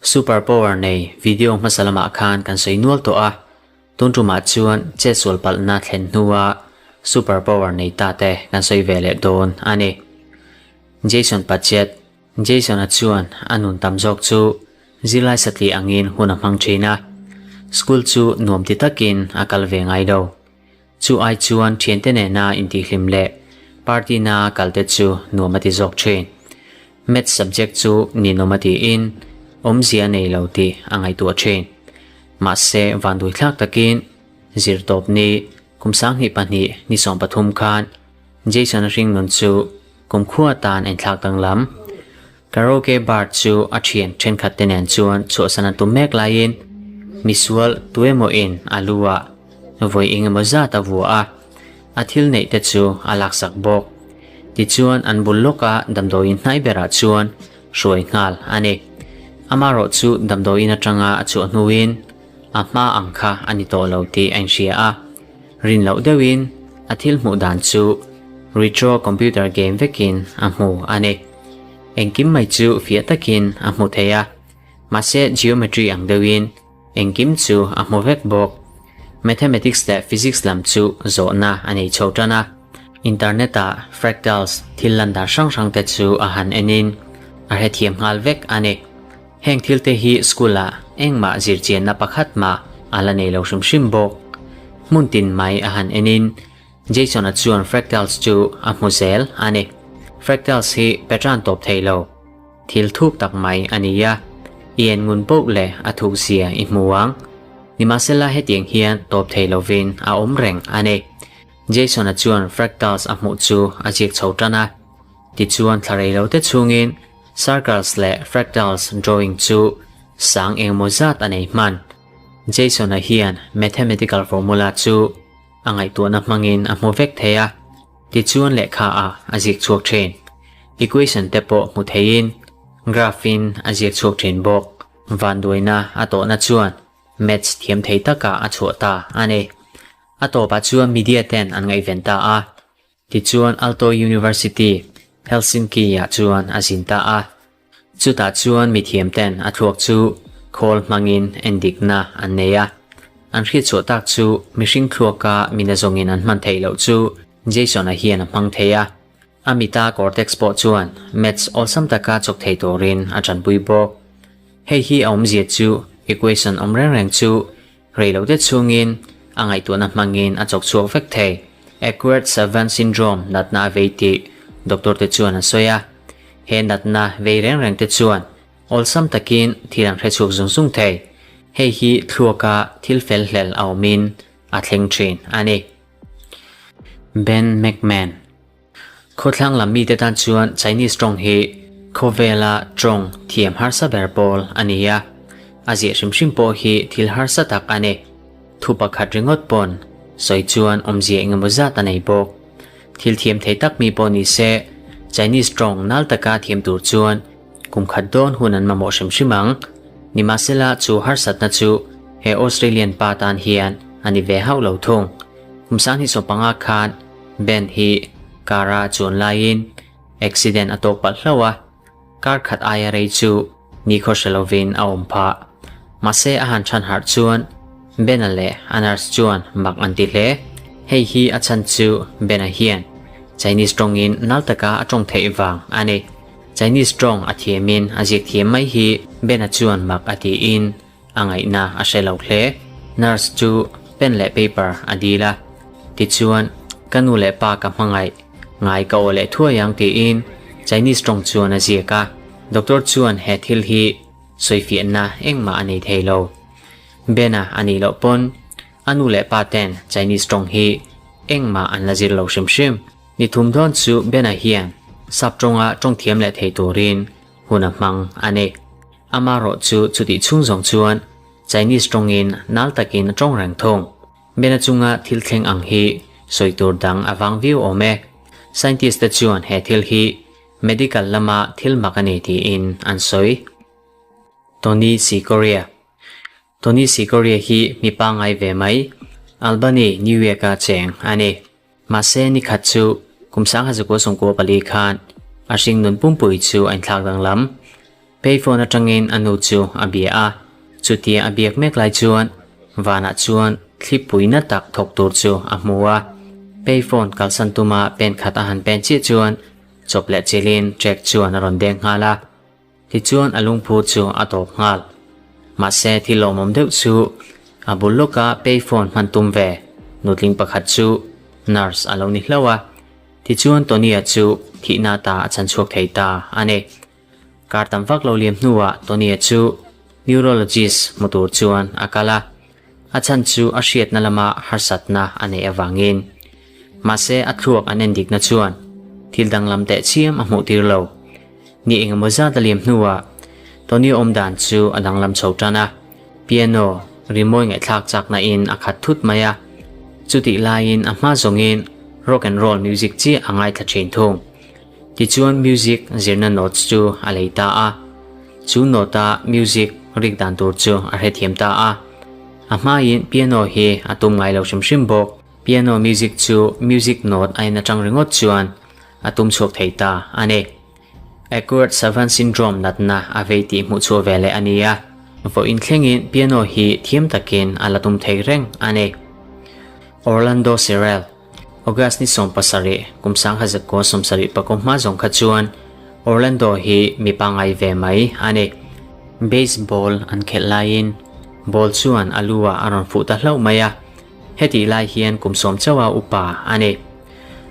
Super power nei video hmasa lamah khan kan sawi nual tawh a, tun tumah chuan chetsual palhna thlen hnua super power nei ta te kan sawi ve leh dawn a ni. Jason Pachet, Jason-a chuan a nun tam zawk chu zirlai satliah angin hun a hmang thin a, school chu nuam ti takin a kal ve ngai lo. Chu ai chuan thiante nena intihhlim leh party na kal te chu nuam a ti zawk thin. Maths subject chu ninawm a tiin awmzia a nei lo tih a ngaihtuah thin. Mahse vanduithlak takin zirtawp ni kum 2002 ni 13 khan Jason-a hringnun chu kumkhua tan a inthlak danglam. Karaoke bar chu a thian thenkhat te nen chuan chhuahsan an tum mek laiin misual tuemaw in a lu ah vawi eng emaw zat a vua a, a thil neih te chu a laksak bawk. Tichuan an bul lawka damdawiin hnai berah chuan hruai nghal a ni. Amaherawh chu damdawiin atanga a chhuah hnuin a hma ang kha a ni tawh lo tih a inhria a, rin loh deuhin a thil hmuh dan chu retro computer game vekin a hmu a ni. Engkim mai chu fiah takin a hmu thei a, mahse geometry ang deuhin engkim chu a hmu vek bawk. Mathematics leh physics lam chu zawhna a nei chho tan a, internet-ah fractals thil lan dan hrang hrang te chu a han enin a hrethiam nghal vek a ni. Heng thil te hi school-ah engmah zirchianna pakhat mah a la nei lo hrim hrim bawk. Hmun tin mai a han enin Jason-a chuan fractals chu a hmu zel a ni. Fractals hi petran tawp thei lo, thil thuk tak mai a ni a, i en ngun poh leh a thuk zia i hmu ang. Nimahsela hetiang hian tawp thei lovin a awm reng a ni. Jason-a chuan fractals a hmuh chu a ziak chho tan a. Tichuan thla rei lo te chhungin circles leh fractals drawing chu sang engemaw zat a nei hman. Jason-a hian mathematical formula chu A ngaihtuahna hmangin a hmu vek thei a, tichuan lehkha ah a ziak chhuak thin. Equation te pawh hmu theiin graph in a ziak chhuak thin bawk. Vanduaina a tawhna chuan maths thiam thei takah a chhuah ta a ni. A tawpah chuan media ten an ngaihven ta a, tichuan Aalto University, Helsinki ah chuan a zin ta a. Chutah chuan mithiam ten a thluak chu khawl hmangin endikna an nei a. An hriatchhuah tak chu mihring thluaka mina zawngin an hman theih loh chu Jason-a hian a hmang thei a. A mita cortex pawh chuan maths awlsam taka chawk thei turin a tanpui bawk. Hei hi a awmzia chu equation awm reng reng chu rei lo te chhungin a ngaihtuahna hmangin a chawk chhuak vek thei. Acquired Savant Syndrome natna a vei tih doctor te chuan an sawi a. He natna vei reng reng te chuan awlsam takin thil an hre chhuak zung zung thei. Hei hi thluaka thil fel hlel a awmin a thleng thin a ni. Ben McMahon Khawthlang lam mite tan chuan Chinese tawng hi khawvela tawng thiam harsa ber pawl a ni a, a ziah hrim hrim pawh hi thil harsa tak a ni. Thu pakhat ringawt pawn sawi chuan awmzia engemaw zat a nei bawk. Thil thiam thei tak mi pawh ni se, Chinese tawng nal taka thiam tur chuan kum khat dawn hun an mamawh hrim hrim ang. Nimahsela chu harsatna chu he Australian pa tan hian a ni ve hauh lo thung. Kum 2015 khan Ben hi car a chuan laiin accident a tawk palh hlauh a, kar khat aia rei chu nikhaw hre lovin a awm phah. Mahse a han chhan harh chuan Ben-a leh a nurse chuan mak an ti hle. Hei hi a chhan chu Ben-a hian Chinese tawngin nal taka a tawng theih vang a ni. Chinese tawng a thiamin a ziak thiam mai hi Ben-a chuan mak a tiin a ngaihna a hre lo hle. Nurse chu pen leh paper a dil a, tichuan ka nu leh pa ka hmangaih ngai ka aw leh thuai ang tiin Chinese tawng chuan a ziak a. Doctor chuan he thil hi sawifiahna engmah a nei thei lo. Ben-a a nih loh pawn a nu leh pa ten Chinese tawng hi engmah an la zir lo hrim hrim. Ni thum dawn chu Ben-a hian sap tawnga tawng thiam leh thei turin hun a hmang a ni. Amaherawh chu chutih chhung zawng chuan Chinese tawngin nal takin a tawng reng thung. Bena chunga thil thleng ang hi sawi tur dang a vang viau awm e. Scientist te chuan he thil hi medical lama thil mak a ni tiin an sawi. Tony Sikoria Tony Sikoria hi mi pangngai ve mai, Albany, New York-a cheng a ni. Mahse, nikhat chu kum 1994 khan A hringnun pumpui chu a inthlak danglam. Payphone atangin a nu chu a bia a, chutia a biak mek lai chuan vanah chuan thlipui na tak thawk tur chu a hmu a. Payphone kalsan tuma pen khat a han pen chiah chuan chawp leh chilhin track chuan a rawn deng nghal a. Tichuan a lungphu chu a tawp nghal. Mahse thil lawmawm deuh chu a bul lawka payphone hman tum ve nutling pakhat chu nurse a lo ni hlauh a. Tichuan Tony-a chu thihna ta a chan chhuak thei ta a ni. Kar tam vak lo liam hnuah Tony-a chu neurologist hmu tur chuan a kal a, a chhan chu a hriatna lama harsatna a neih avangin. Mahse a thluak an endikna chuan thil danglam teh chiam a hmuh tir lo. Ni engemaw zat a liam hnuah Tony-a awm dan chu a danglam chho tan a, piano rimawi ngaihthlak chakna in a khat thut mai a, chutih laiin a hma zawngin rock and roll music chiah a ngaithla thin thung. Tichuan music zirna notes chu a lei ta a, chu note-a music rik dan tur chu a hrethiam ta a. A hmain piano hi a tum ngai lo hrim hrim bawk. Piano music chu music note a en atang ringawt chuan a tum chhuak thei ta a ni. Acquired Savant Syndrome natna a vei tih hmuh chhuah ve leh a ni a, vawiin thlengin piano hi thiam takin a la tum thei reng a ni. Orlando Serrell. August ni 17, kum 1973 hma zawng kha chuan Orlando hi mi pangngai ve mai a ni. Baseball an khelh laiin ball chuan a lu ah a rawn fuh ta hlauh mai a, hetih lai hian kum sawm chauha upa a ni.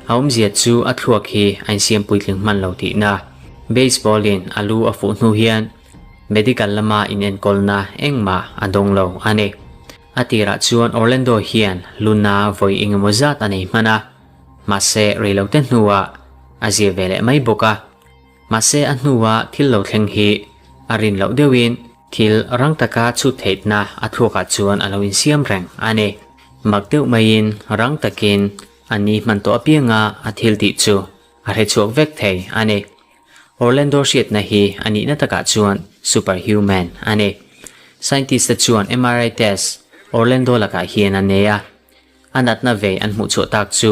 A awmzia chu a thluak hi a insiam puitling hman lo tihna. Baseball in a lu a fuh hnu hian medical lama inenkawlna engmah a dawng lo a ni. A tirah chuan Orlando hian Luna vawi engemaw zat a nei hman a, mahse reilote hnuah a zir ve leh mai bawk a. Mahse a hnua thil lo thleng hi a rin loh deuhin thil rang taka chhut theihna a thluakah chuan a lo insiam reng a ni. Mak deuh maiin rang takin a ni hman tawh apianga a thil tih chu a hrechhuak vek thei a ni. Orlando hriatna hi a nihna takah chuan superhuman a ni. Scientist te chuan MRI test Orlando lakah hian an nei a, a natna vei an hmuh chhuah tak chu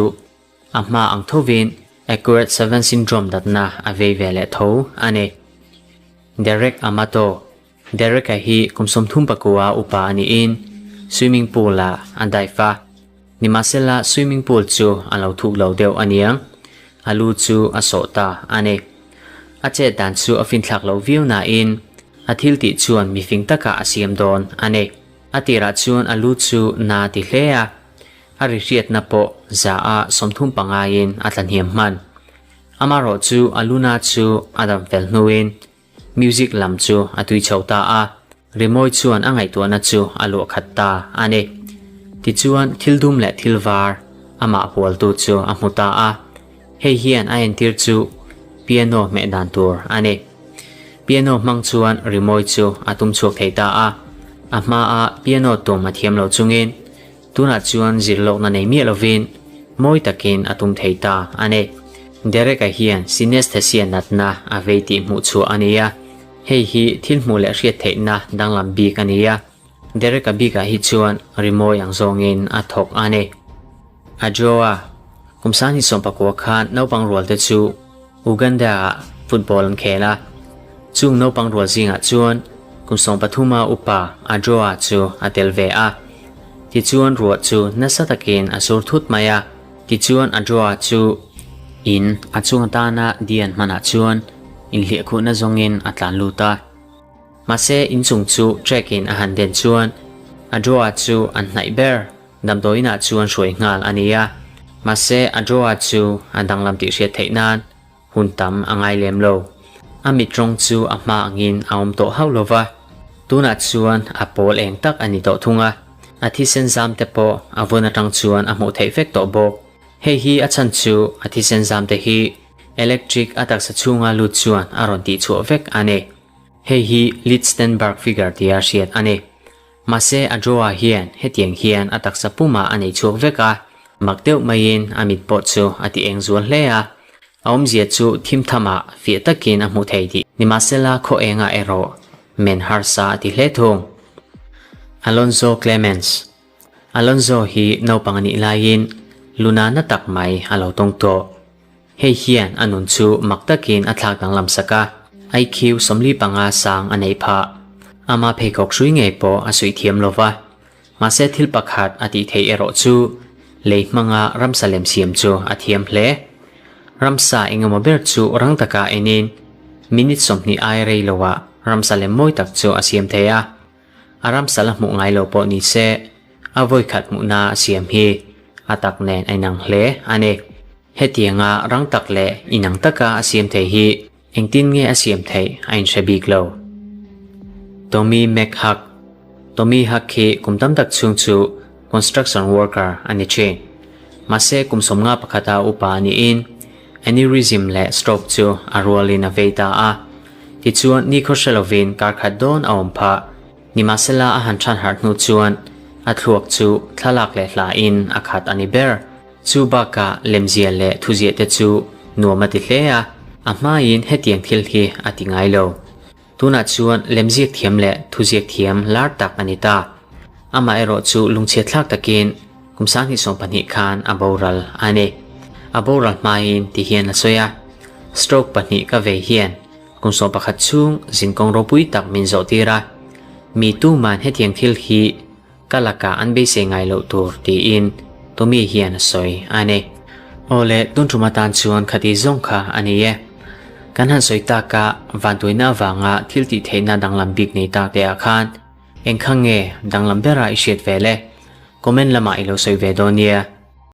a hma ang thovin Acquired Savant Syndrome natna a vei ve leh tho a ni. Derek Amato Derek-a hi kum 34 upa a niin swimming pool-ah a dive a, nimahsela swimming pool chu a lo thuk lo deuh a niang, a lu chu a sawh ta a ni. A chet dan chu a finthlak loh viau nain a thil tih chuan mifing takah a siam dawn a ni. A tirah chuan a lu chu na ti hle a, a ri hriatna pawh za a 35 in a tlahniam hman. Amaherawhchu a luna chu a dam fel hnuin Music lam chu a tui chho ta a, rimawi chuan a ngaihtuahna chu a luah khat ta a ni. Tichuan thil dum leh thil var amah hualtu chu a hmu ta a, hei hian a entir chu piano hmeh dan tur a ni. Piano hmang chuan rimawi chu a tum chhuak thei ta a, a hmaa piano tum a thiam lo chungin Tunah chuan zirlawkna nei miah lovin mawi takin a tum thei ta a ni. Derek-a hian synesthesia natna a vei tih hmuh chhuah a ni a, hei hi thil hmuh leh hriat theihna danglam bik a ni a, Derek-a bikah hi chuan rimawi ang zawngin a thawk a ni. Adjoa, kum 2019 khan naupang rualte chu Uganda-ah football an khel a, chung naupang rual zingah chuan kum 13 a upa Adjoa chu a tel ve a. Tichuan ruah chu nasa takin a sur thut mai a, tichuan Adjoa chu in a chung atana dian hmanah chuan inhliahkhuhna zawngin a tlan lut a. Mahse inchung chu track in a han den chuan Adjoa chu an hnaih ber. Damdawiinah chuan hruai nghal a ni a, mahse a draw chu a danglam tih hriat theih nan hun tam a ngai lem lo. A mit rawng chu a hma angin a awm tawh hauh lo va, tunah chuan a pawl eng tak a ni tawh thung a, a thisen zam te pawh a vun atang chuan a hmuh theih vek tawh bawk. Hei hi a chhan chu a thisen zam te hi electric a taksa chhunga lut chuan a rawn tihchhuah vek a ni. Hei hi Lichtenberg figure tia hriat a ni. Mahse a draw-ah hian hetiang hian a taksa pumah a nei chhuak vek a, mak deuh maiin a mit pawh chu a ti eng zual hle a, a awmzia chu thim thamah fiah takin a hmuh thei tih. Nimahsela khaw engah erawh men harsa a ti hle thung. Alonzo Clements Alonzo hi naupang a nih laiin luna na tak mai a lo tawng tawh. Hei hian a nun chu mak takin a thlak danglam sak a, IQ 45 sang a neih phah. Ama pheikhawk hrui ngei pawh a suih thiam lo va. Mahse thil pakhat a tih theih erawh chu lei hmanga ramsa lem siam chu a thiam hle. Ramsa engemaw ber chu rang taka enin minute 20 ai rei loah ramsa lem mawi tak chu a siam thei a. A ramsa la hmuh ngai lo pawh ni se a vawi khat hmuhna a siam hi a tak nen a inang hle a ni. Hetianga rang tak leh inang taka a siam thei hi Engtin nge a siam theih a inhre bik lo. Tommy McHugh Tommy Hugh hi kum tam tak chhung chu construction worker a ni thin. Mahse kum 51 a upa a niin aneurysm leh stroke chu a rualin a vei ta a. Tichuan nikhaw hre lovin kar khat dawn a awm phah. Nimahsela a han than harh hnu chuan a thluak chu thlalak leh hlain a khat a ni ber. Chu bakah lemzia leh thuziah te chu nuam a ti hle a, a hmain hetiang thil hi a ti ngai lo. Tunah chuan lemziak thiam leh thuziak thiam lar tak a ni ta. Amaherawh chu lungchhiat thlak takin kum 2020 khan a boral a ni. A boral hmain ti hian a sawi a, Stroke pahnih ka vei hian kum 11 chhung zinkawng ropui tak min zawh tir a, mi tuman hetiang thil hi Ka lakah an beisei ngai loh tur tiin Tommy hian a sawi a ni. Aw le, tun tum atan chuan khati zawng kha a ni e. Kan han sawi tak a, vantuaina avanga thil tih theihna danglam bik nei tak te ah khan engkha nge danglam bera i hriat ve le? Comment lamah i lo sawi ve dawn nia.